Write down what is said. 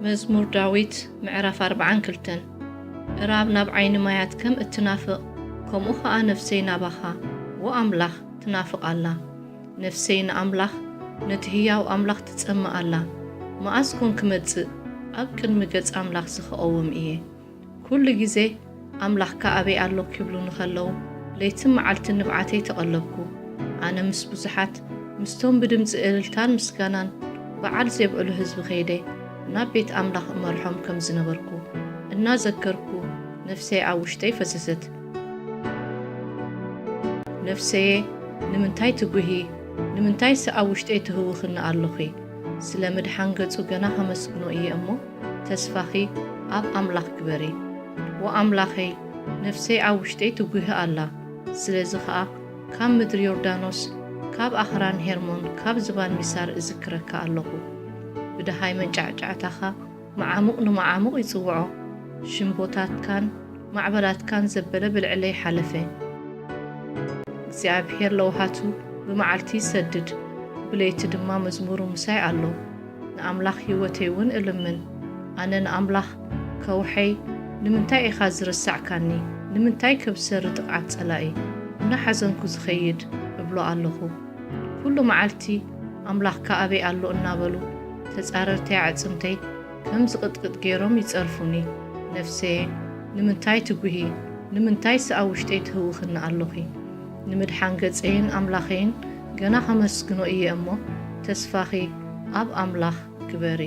መዝሙር ዳዊት ምዕራፍ ኣርብዓን ክልተን። እራብ ናብ ዓይኒ ማያት ከም እትናፍቕ፣ ከምኡ ኸኣ ነፍሰይ ናባኻ፣ ዎ ኣምላኽ፣ ትናፍቕ ኣላ። ነፍሰይ ንኣምላኽ፣ ነቲ ህያው ኣምላኽ ትጸምእ ኣላ። መኣስ ኮን ክመጽእ፣ ኣብ ቅድሚ ገጽ ኣምላኽ ዝኸቐውም እየ? ኩሉ ግዜ፣ ኣምላኽካ ኣበይ ኣሎ? ክብሉኒ ኸለዉ፣ ለይትን መዓልትን ንብዓተይ ተቐለብኩ። ኣነ ምስ ብዙሓት፣ ምስቶም ብድምጺ እልልታን ምስጋናን በዓል ዜብዕሉ ህዝቢ ኸይደ፣ ናብ ቤት ኣምላኽ እመርሖም ከም ዝነበርኩ እናዘከርኩ፣ ነፍሰይ ኣብ ውሽጠይ ፈሰሰት። ነፍሰየ፣ ንምንታይ ትጉሂ? ንምንታይስ ኣብ ውሽጠይ ትህውኽኒ ኣሎኺ? ስለ ምድሓን ገጹ ገና ከመስግኖ እየ እሞ፣ ተስፋኺ ኣብ ኣምላኽ ግበሪ። ወኣምላኸይ፣ ነፍሰይ ኣብ ውሽጠይ ትጉሂ ኣላ። ስለዚ ኸኣ፣ ካብ ምድሪ ዮርዳኖስ፣ ካብ ኣኽራን ሄርሞን፣ ካብ ዝባን ሚሳር እዝክረካ ኣለኹ። ብደሃይ መንጫዕጫዕታኻ መዓሙቕ ንመዓሙቕ ይጽውዖ። ሽምቦታትካን ማዕበላትካን ዘበለ ብልዕለይ ሓለፈ። እግዚኣብሄር ለውሃቱ ብመዓልቲ ይሰድድ፣ ብለይቲ ድማ መዝሙሩ ምሳይ ኣሎ። ንኣምላኽ ህይወተይ እውን እልምን። ኣነ ንኣምላኽ ከውሐይ፣ ንምንታይ ኢኻ ዝረሳዕካኒ? ንምንታይ ከብሰሪ ጥቕዓት ጸላኢ እናሓዘንኩ ዝኸይድ? እብሎ ኣለኹ። ኩሉ መዓልቲ ኣምላኽካ ኣበይ ኣሎ እናበሉ ተጻረርተይ ኣዕጽምተይ ከም ዝቕጥቅጥ ገይሮም ይጸርፉኒ። ነፍሰየ፣ ንምንታይ ትጉሂ? ንምንታይስ ኣብ ውሽጠይ ትህውኽኒ ኣሎኺ? ንምድሓን ገጸይን ኣምላኸይን ገና ከመስግኖ እየ እሞ፣ ተስፋኺ ኣብ ኣምላኽ ግበሪ።